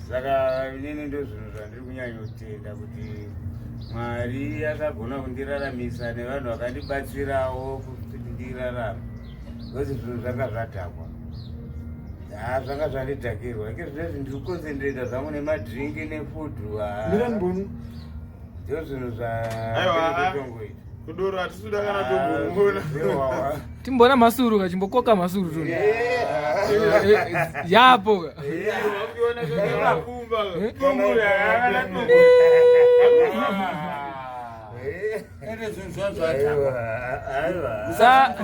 Saka inini ndo zvinhu zvandiri kunyanyotenda kuti Mwari akagona kundiraramise nevanhu vakandibatsirawo kuti ndirarame, because zvinhu zvanga zvadhakwa. Ha, zvanga zvandidhakirwa. Ike zvinezvi ndiri kuconcentrata zvangu nemadrinki nefood. Mira mboni. Ndo zvinhu Aiwa, zvangoita. Kudoro hatisuda kana tomboona. Timbona masuru ka, chimbokoka masuru tuni. Yapo ka. Ukiona zvakakumba. Ende zvinhu zvanzvadhakwa. Sa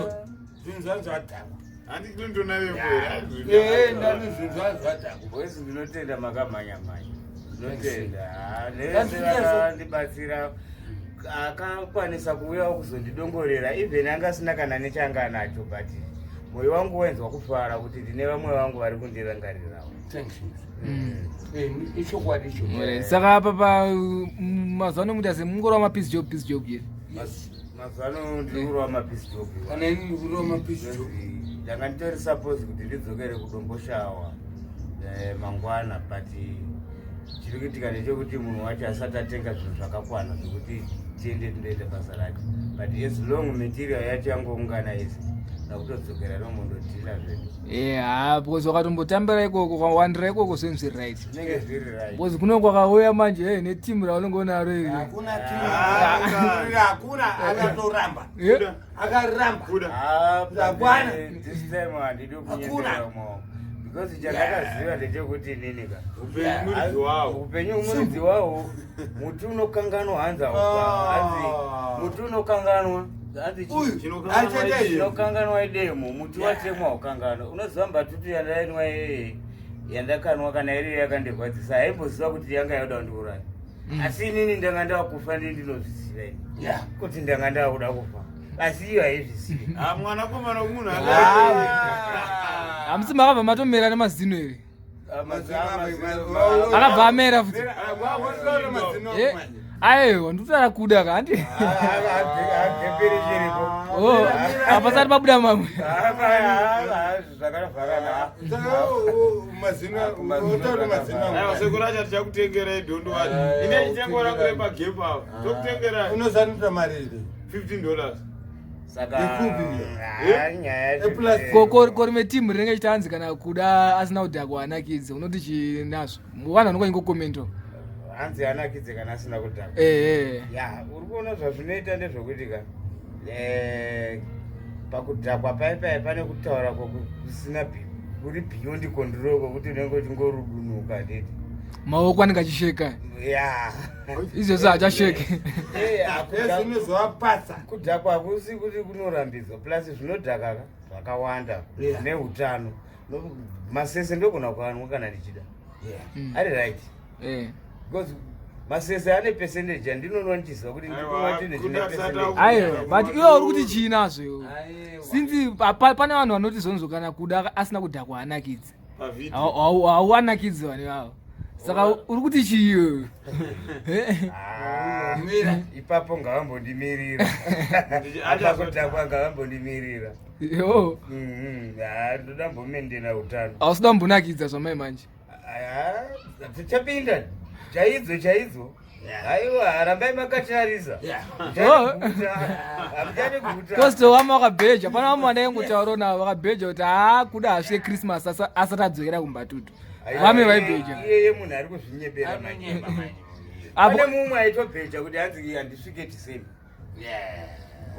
Zvinhu zvanzvadhakwa. Handi Clinton avepo here? Ee, ndani zvinhu zvanzvadhakwa. Boys, ndinotenda makamhanya-mhanya, ndinotenda. Ah, nevese vakandibatsira, akakwanisa kuuyawo kuzondidongorera, even anga asina kana nechanga anacho, but mwoyo wangu wainzwa kufara kuti ndine vamwe vangu vari kundirangarirawo. Thank you. Eh, ichokwadi icho. Alright, saka apa pa mazuva ano muita semungorova mapiece job, piece job here? Mazuva ano ndiri kurova mapiece job. Kana ini ndikurova mapiece job. Ndanga nditori suppose kuti ndidzokere kuDomboshawa mangwana, but chiri kuitika ndechekuti munhu wacho asati atenga zvinhu zvakakwana zvekuti tiende tindoita basa racho, but as long material yacho yangoungana yese, ndakutodzokera nomondodhila zvedu. Yeah, because wakatombotambira ikoko, kwawandira ikoko, zvinhu zviri right. Zvinenge zviri right. Because kuno kwakauya manje netimu raunenge unaro iri. Hakuna timu, hakuna, akatoramba. Akaramba. Kuda. Ah, Zvakwana. this time handidi Hakuna. kunyepera mo, because chandakaziva ndechekuti inini ka Upenyu muridzi wawo. Upenyu muridzi wawo. Muti unokanganwa, hanzi Ah. hanzi muti unokanganwa, hanzi Uyu, Chinokanganwa achaita idemo. izvi. Chinokanganwa idemo. Muti watemwa ukanganwa. Unoziva mbatutu yandainwa iyeye yandakanwa, kana iriyo yakandirwadzisa, haimboziva kuti yanga yoda kundiuraya, asi inini ndanga ndakufa. Ndii ndinozviziva ini kuti ndanga ndakuda kufa, asi iyo haizvizivi. Ah, mwanakomana wemunhu. Ah. Hamusi makabva matomera nemazino here? Mazino. Akabva amera futi. Mazino manje. Aiwa, ndikutaura kuda ka, handi. Agepere chiripo. Oh, hapasati pabuda mamwe. Zvakavharana. Saka, mazino, utaura mazino. Aiwa, sekuru acha tichakutengerai dhondo wacho. Ine chitengo rangu repagepu ava. Tokutengerai Unozanuta mari here? $15. Saka Ikupi? ah, nyaya yacho Eplastic. Ko rimwe timu rinenge chitanzi kana kuda asina kudhakwa anakidze, unoti chinazvo? Vanhu vanongoingokomento. Hanzi anakidze kana asina kudhakwa. Ya, uri kuona zvazvinoita ndezvokuti ka pakudhakwa pai pai pane kutaura kusina kuri beyond control, kwokuti unenge uchingorudunuka, nditi? Maoko anenge achisheka. Izvozvo hachasheke. Zvinozovapatsa. Kudhakwa hakusi kuti kunorambidzwa, plus zvinodhaka ka zvakawanda neutano. Masese ndogona kuanwa kana ndichida, ari right, because masese ane percentage yandinonwa ndichiziva kuti ndikunwa Aiwa, chinhu chine kuda sata percentage. Aiwa, but iwe uri kuti chiinazvo iwe? Since pane vanhu vanoti zvonzvo kana kuda asina kudhakwa anakidze. Pavideo. Hauanakidzi vanhu ivavo, saka uri kuti chii iwewe? Ah, Mira. ipapo ngavambondimirira. Apakudhakwa ngavambondimirira. Yo. Ah, ndoda mbomendena utano. Hausida kumbonakidza zvamai manje. Ah, tichapinda chaidzo chaidzo. Aiwa, rambai makatarisa. Hamuchaniguta. Kosto vamwe vakabheja, pana vamwe vandaingotaurawo navo vakabheja kuti haa, kuda hasvike Christmas asati adzokera kumbatutu. Vamwe vaibheja. Iyeye munhu ari kuzvinyebera manje. Anonyeba manje. Pane mumwe aitobheja kuti hanzi handisvike December.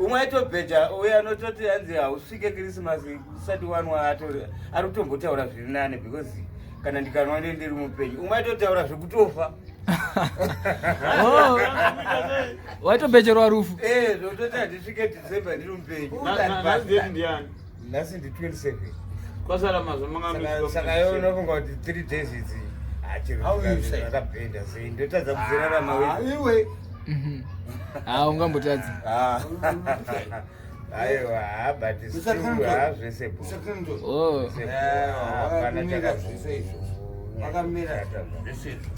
Umwe aitobheja uye anototi hanzi hausvike Christmas usati wanwa. Ari kutombotaura zviri nane, because kana ndikanwa ndi ndiri mupenyu. Umwe aitotaura zvekutofa. Oh. Waitobhejerwa rufu. Eh, zvototi handisvike December ndiri mupenyu. Nhasi date ndiani? Nhasi ndi 27. Kwasara mazuva mangani? Saka iwe unofunga kuti 3 days idzi How you say? akabhenda sei? Ndotadza kuzirarama. Ah, iwe. Ha, ungambotadza. Aiwa, but still, ha, zvese bo. Usakando. Oh. Zvese bo. Hapana. Vakamira zvese izvo, vakamira zvese izvo.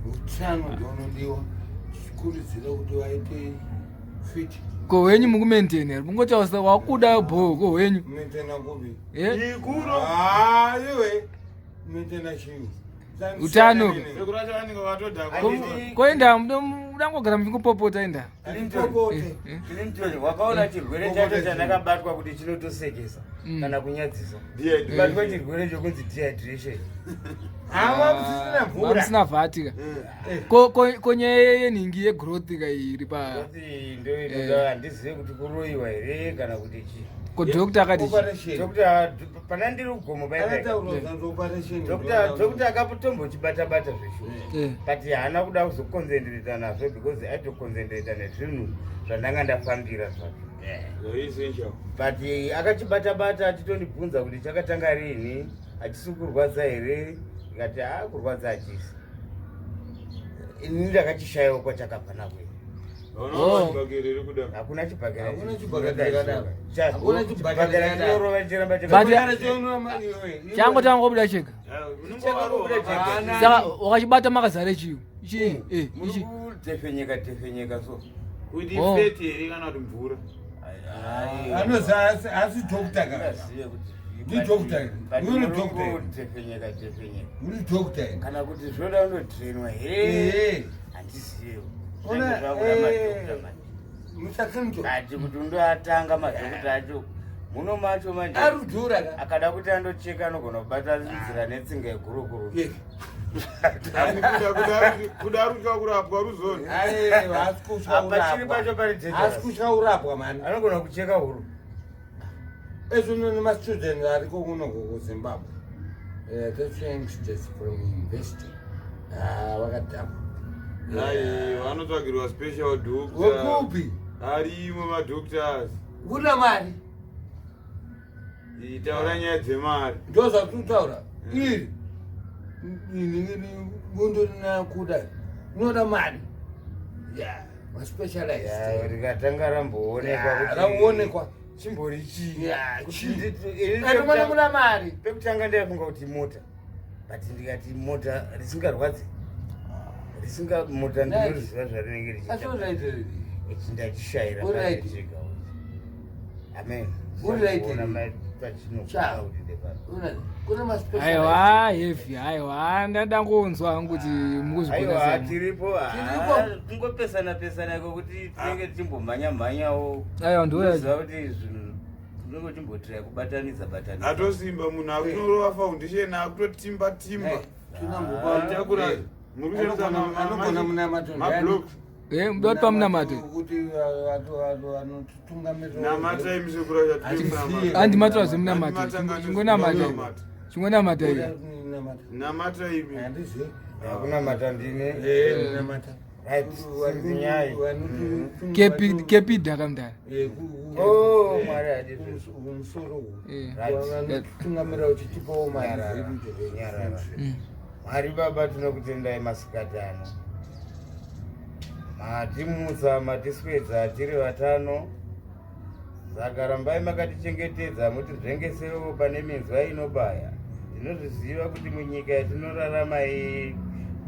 Utano ndonodiwa, tichikurudzira kuti vaite fit. Ko hwenyu mukumaintain here? Mungotaurisa wakuda bho, ko hwenyu? Maintaina kupi? Eh? Ikuro. Ah, iwe, maintaina chinhu. Utano. Sekuru vacho vanenge vatodhakwa. Koenda mudangogara muchingopopota enda. Clinton, Clinton, wakaona chirwere chacho chandakabatwa kuti chinotosekesa kana kunyadzisa. Dehydration. Batwa chirwere chokunzi dehydration. Hama musisina mvura. Musina vhati ka. Ko nyaya yenhingi yegrowth ka iri pa Kuti ndo inoda handizive kuti kuroyiwa here kana kuti chii. Ko doctor akati chii? Operation. Doctor, pana ndiri kugomo paipa. Akataura kuti operation. Doctor akatombochibata-bata zveshuwa. But haana kuda kuzoconcentrata nazvo because aitoconcentrata nezvinhu zvandanga ndafambira zvacho. Very essential. But akachibata-bata achitondibvunza kuti chakatanga rini, hachisi kurwadza here, ndikati haa, kurwadza hachisi. Ini ndakachishayiwa kwachakabva nako. Vaona chibhakera here kuda? Hakuna chibhakera. Hakuna chibhakera chakadaro. Hakuna chibhakera Chibhakera chakadaro. chinorova chiramba. But changotanga kubuda chega. Saka wakachibata makazare chiyo ichi Muri ichi kutefenyeka tefenyeka so. Kuti Oh. fat here kana kuti mvura? Anozi asi doctor kana. Ndazive kuti Ndi doctor. But Uri muri doctor. kutefenyeka tefenyeka Uri doctor. kana kuti zvoda unotrainwa here, handizivewo. Ona, Zvakuda madhokta manje. Mr. Clinton. Ati kuti undoatanga madhokta acho muno macho manje. Arudhura ka. Akada kuti andocheka anogona kubata nzira netsinga yegurukuru. Yes. Asi kuda rutya kurapwa ruzoni. Aiwa, hasi kutya Apa chiri urapwa. pacho pari dangerous. Hasi kutya urapwa mani. Anogona kucheka huru. Ezvino nemastudent ariko kuno kuZimbabwe. That's youngsters from university. Ah, vakadhakwa. Ai, vanotsvagirwa special doctor. Wekupi? Arimo madoctors. Kuna mari. Taura nyaya dzemari. Ndozvatinotaura. Iri. Bundo rinakuda. Rinoda mari. Yeah, maspecialized. Rikatanga ramboonekwa Yeah, kuti raonekwa. chimbori chii. Yeah, Kuti chii. ini Mune mari. Pekutanga ndaifunga kuti mota, but ndikati mota risingarwadzi, risinga mota ndinoriziva zvarinenge Asi richiita. alright. Ichi ndachishayira. Alright. Pachega. Amen. Alright. Ona pachinokuda Ciao. kuti ndepano. Kuna maspecialized. Aiwa, heavy. Aiwa, ndangonzwa hangu kuti mukuzvigona Aiwa, sei. tiripo. Tiripo. Kungopesana pesana iko kuti tinenge tichimbomhanya mhanyawo. Aiwa, ndiuya. Unoziva kuti zvinhu unenge uchimbotira kubatanidza batanidza. Atosimba munhu akutorova foundation, akutotimba timba. Tinambopa. Takura. Muri kushandisa Anogona munamato. mablocks. Muda kuti pamunamato. Kuti anotitungamirira. Namatai musekuru. Hatizivi. Handimatora zvemunamato. Handimatanga. Chingonamata. Nezvemunamato. Chingonamata iyo. Namata imi. Handizivi. Akunamata ndine. Namata. Right, sinzinyai. Kepidha kamudara. Oh, Mwari hadi. Umusoro. Right. Vanotitungamira uchitipawo mari Nyarara. dzedu. Nyarara. Mwari Baba, tinokutendai masikati ano. Matimutsa, matiswedza tiri vatano, saka rambai makatichengetedza, mutinzvengesewo pane minzwa inobaya. Tinozviziva kuti munyika yatinorarama iyi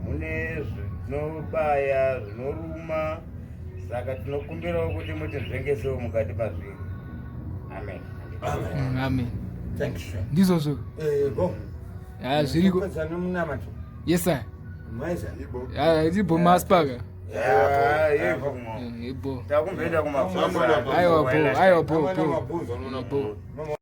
mune zvinobaya, zvinoruma, saka tinokumbirawo kuti mutinzvengesewo mukati mazviri. Amen. Amen. Thank you, sir. Ndizvozvo. Bo. Ya, zviriko. Topedza nemunamato. Yes sir. Maiza. Ya, tiripo maspaka. Ivo. Ibo. Takumboenda kumabasa. Aiwa bo, aiwa bo Amana bo. mabhunzo. Bo.